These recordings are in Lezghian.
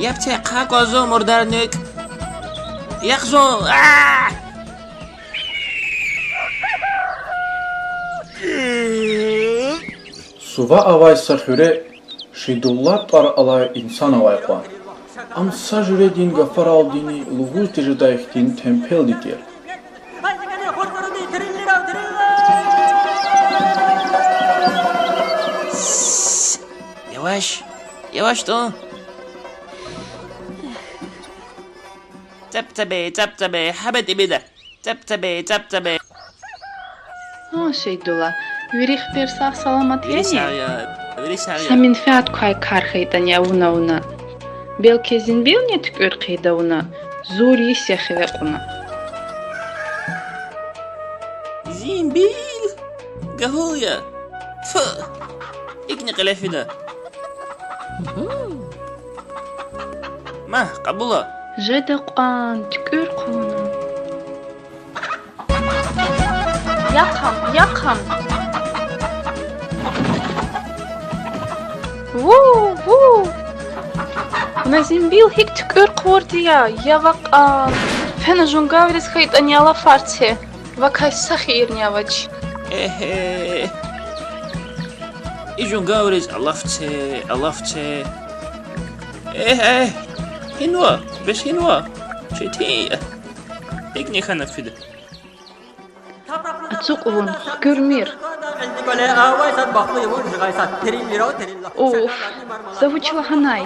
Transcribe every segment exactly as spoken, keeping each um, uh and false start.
Яб це, хъа кван зун, мурдар нуькӀ. Яхъ зун, а! Сува авай са хуьре Шейдулла тӀвар алай инсан авай кьван. Ам са жуьредин гафаралдини лугьуз тежедай хьтин темпелди тир. Яваш, яваш тӀун. Цепцебе, цепцебе, гьабе тӀимида. Цепцебе, цепцебе. О, Шейдулла, вири хипер сагъ-саламат яни? Вири сагъ я, вири сагъ я. Са менфят квай кар хьайитӀани авуна вуна. Белки зимбилни туькӀуьр хъийида вуна, зур йис я хиве кьуна. Зимбил? Гагьул я. Фу! ИкӀни кьиле фида. Ма, кьабула. Жеда кьван, туькӀуьр хъувуна. Яхъ ам, яхъ ам. Ву, ву. Вуна зимбил гьикӀ туькӀуьр хъувурди я, я вакьан. Фена жунгавриз хьайитӀани алафар це. Вакай са хийирни авач. Эгье. И жунгавриз алаф це, алаф це. Эгье. Гьинва, бес гьинва? Четин я. ИкӀни хьана фида. Ацукь вун, хкуьрмир. Уф, за вуч лагьанай?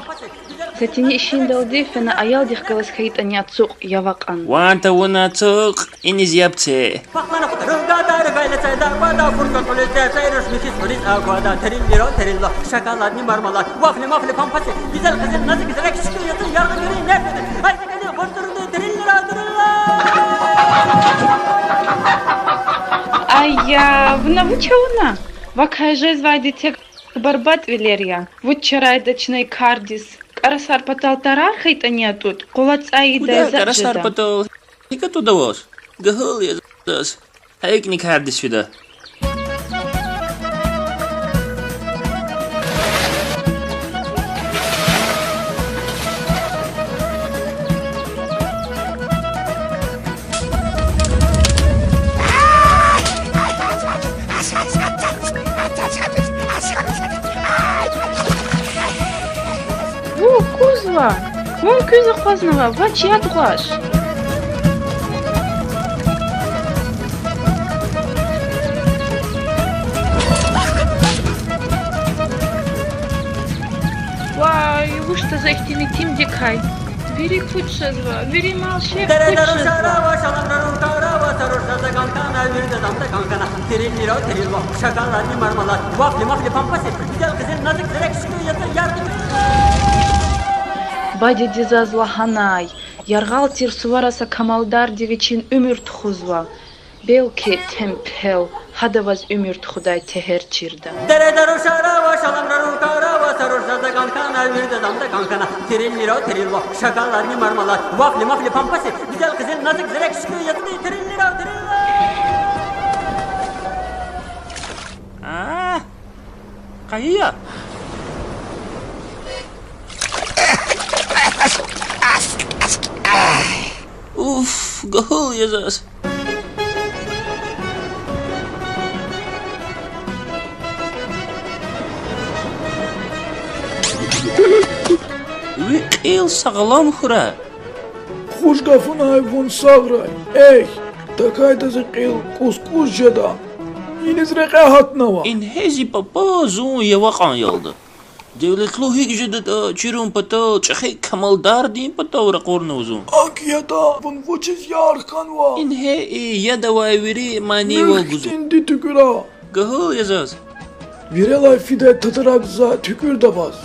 Затини ишиндалди фена аялдихъ галаз хьайитӀани ацукь, я вакьан. Ван тавуна ацукь, иниз яб це. Ай я, вуна вуч авуна? Вакай жезвайди тек барбатӀвилер я. Вуч чарайда чна и кардиз? КӀарасар патал тарар хьайитӀани атӀуд, къула цӀай ийидай затӀ жеда. КӀарасар патал гьикӀ атӀуда ваз? Гагьал я заз. Гьа икӀни кардиз фида. Ву, кузва! Вун куьз акъвазнава, вач, яд гъваш! Вай, вучда за ихьтин итимдикай? Вири пуч жезва, вири мал-шей пуч жезва. Бадеди заз лагьанай, яргъал тир сувара са камалдарди вичин уьмуьр тухузва. Белки, темпел, гьада ваз уьмуьр тухудай тегьер чирда. А, къайи я? Уф, гагьал я заз. Ви кьил сагълам хьурай. Хуш гафунай вун сагърай. Эхь, тахьайтӀа зи кьил кӀус-кӀус жеда. Иниз рекье гьатнава. Ингье зи папа зун явакьан ялда. Девлетлу гьикӀ жедатӀа, чирун патал, чӀехи камалдардин патав ракъурнава зун. АкӀ ятӀа, вун вучиз ярх хьанва? Ингье и яд авай вири манийвал гузва. Муьхь хьтинди туькӀуьра. Гагьал я заз. Вирелай фидай татараг за туькӀуьрда ваз.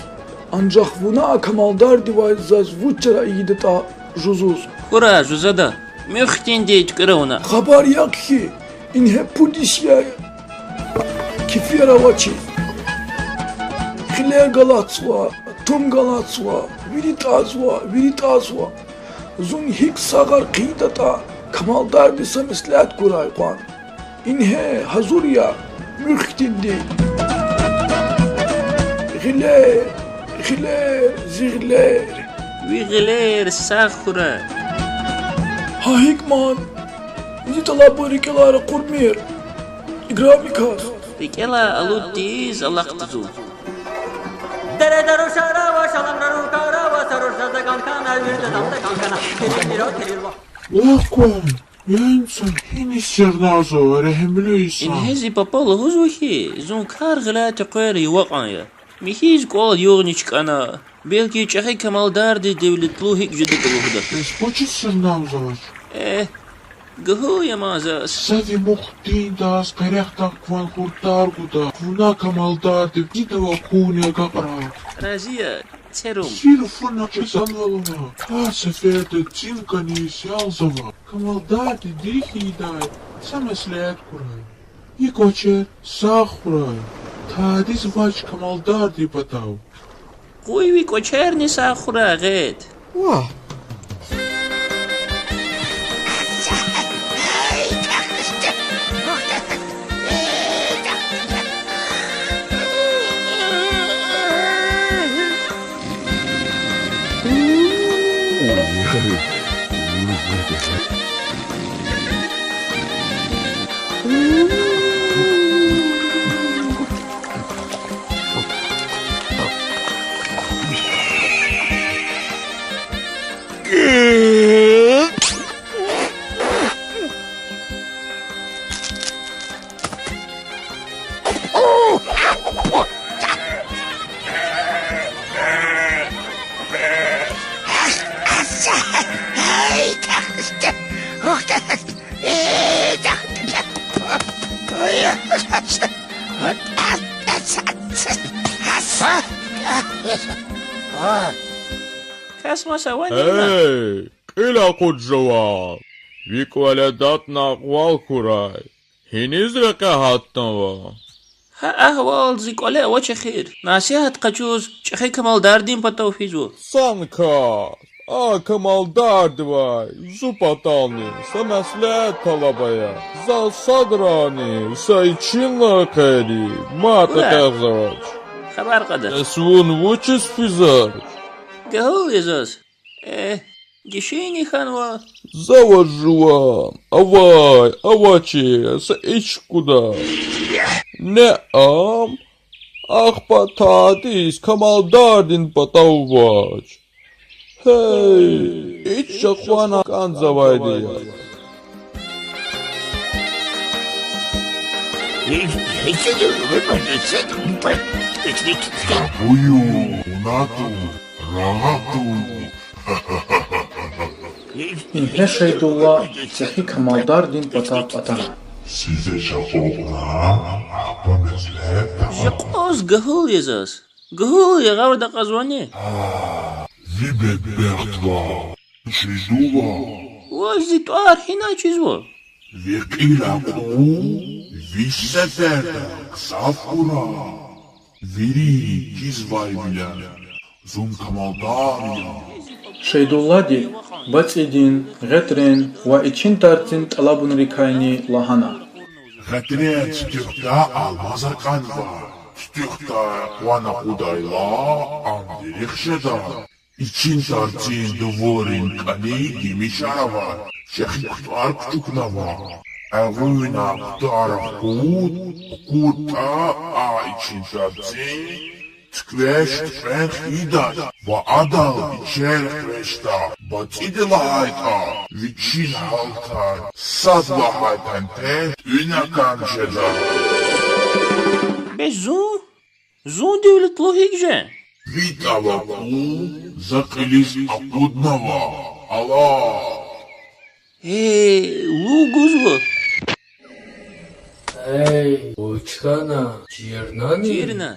Анжах вуна а камалдардивай заз вуч чара ийидатӀа жузуз. Хьурай, жузада. Муьхь хьтинди туькӀуьра вуна. Хабар яхъ хьи, ингье пуд йис я, кефер авачиз. Хилер галатзава, тум галатзава, вири тӀазва, вири тӀазва. Зун гьикӀ сагъар хъийидатӀа, камалдарди са меслят гурай кьван. Ингье, гьазур я, муьхь хьтинди. Гъилер, гъилер, зи гъилер. Ви гъилер сагъ хьурай. Гьа гьикӀ ман? Зи тӀалабун рикӀелай ракъурмир. Играми кас. РикӀелай алудиз алахъда зун. Дереда рушарава, шаламра рукарава, сарушазда канкана, вирда замда канкана. Кирилиро, кирило. Лагь кван, я инсан, гьиниз сернавзава, регьимлу инсан? Ингье зи папа лугьузва хьи, зун кар-гъиляй текъвер юва кьван я. Михьиз кӀвал югъни чкӀана, белки чӀехи камалдарди девлетлу гьикӀ жеда кӀа лугьуда. Бес вучиз сернавзавач? Э, гуьгьуьл я ман заз. Са ви мух диндаз къерехдай кван хуртар гуда, вуна камалдарди вичиз ава куни агакьра. Рази я, церум. Сир фуна чизан валуна, гьар сеферда цин кӀаниз ялзава. Камалдарди дихьидай са меслят хьурай. И кӀвачер сагъ хьурай, тадиз вач камалдардин патав. Къуй ви кӀвачерни сагъ хьурай, гъед. Вагь. Кас-мас авани вуна? Эй, кьил акъуд, жуван! Ви кӀвале датӀна акьвал хьурай. Гьиниз рекье гьатнава? Гьа агьвал зи кӀвале авач эхир. Насигьат къачуз чӀехи камалдардин патав физва. Санкат, а камалдардивай зи патални са меслят тӀалаб ая. Зал садрани са ичинна экъечӀ, мад экъечӀзавач. Хабар кьада. Бес вун вучиз физач? Гуьгьуьл я заз. Э, гишини хьанва. Завай, жуван, авай, авачир са ич куда. Не ам, ахпа тадиз камалдардин патав вач. Гьей, ич жахвана кӀанзавайди я. Чапуй, вуна тӀун, рагъ тӀун. Ингье Шайдулла чӀехи камалдардин патав атана. Сизе жакьурна, ахпа меслят тӀалаб. Жакьуз гуьгьуьл я заз. Гуьгьуьл я, гъавурда акьазвани? А, ви бедбехтвал, Шайдулла. Ваз зи тӀвар гьина чизва? Ви кьил акьуд, виш сеферда гзаф хьурай. Вири чизвайвиляй зун камалдар я. Шайдуллади БацӀидин, Гъетрен ва Ичин тарцин тӀалабунрикайни лагьана: Гъетре туьтуьгъдай алмаз акӀанва, туьтуьгъдай къван акъудайла, ам вири хъжеда. Ичин тарцин дувулрин кӀани гимишар авай чӀехи кутӀар кучукнава. Эгъуьнна кутӀар акъуд, акъудтӀа, а Ичин тарцин туькӀвеш туькьвен хъийидач ва адал ичер хъвештӀа, БацӀиди лагьайтӀа, вичин гьалтай сад лагьай пенпе тӀуьна кӀан жеда. Бес зун? Зун девлетлу гьикӀ жен? Ви тӀалабун за кьилиз акъуднава, алай. Э, лугьузва. Эй, вуч хьана, чирнани? Чирна.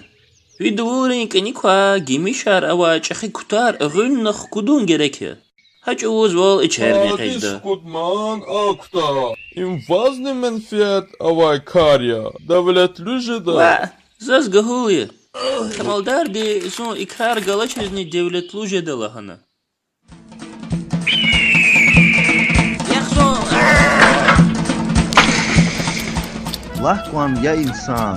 Ви дувулрин кӀаник квай гимишар авай чӀехи кутар эгъуьнна хкудун герек я. Гьа чӀавуз вал ичерни экъечӀда. Кутман а кутар. Им вазни менфят авай кар я, девлетлу жеда. Ва, заз гуьгьуьл я. Камалдарди зун и кар галачизни девлетлу жеда лагьана. ЯхцӀур! Лагь кван, я инсан.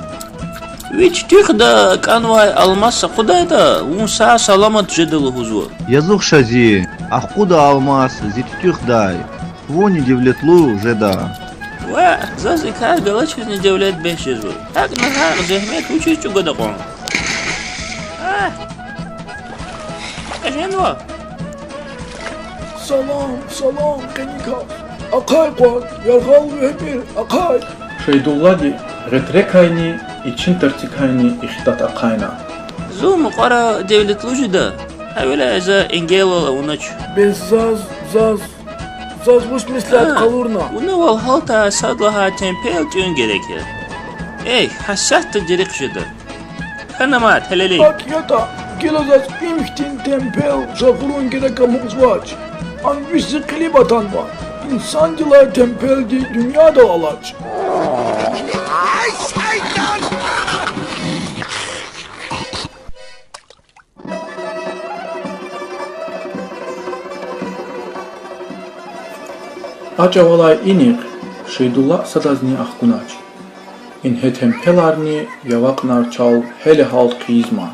Ви туьтуьхда кӀанвай алмас акъудайтӀа, вун сагъ-саламат жеда лугьузва. Язух ша зи, акъуда алмас зи туьтуьхдай, вунни девлетлу жеда. Ваъ, заз и кар галачизни девлет бес жезва. ГьакӀ нагьакь зегьмет вучиз чӀугвада кьван? А! Къе жен ва. Салам, салам, къеникай. Ахъай кьван, яргъал вегьимир, ахъай. Шейдуллади гъетрекайни ичин тарцикайни ихтилат ахъайна. Зун мукьвара девлетлу жеда, гьавиляй за энгелвал авунач. Бес заз, заз, заз вуч меслят къалурна? Вуна вал гьалтай сад лагьай темпел тӀуьн герек я. Эхь, гьасятда дерик жеда. Хьана мад, гьелелиг. АкӀ ятӀа, гила заз им хьтин темпел жагъурун герек амукьзавач. Ам вич зи кьилив атанва. Инсандилай темпелди дуьньядал алач. А чӀавалай инихъ Шейдулла садазни ахкунач. Ингье темпеларни явакьнар чал гьеле гьалд хъийизма.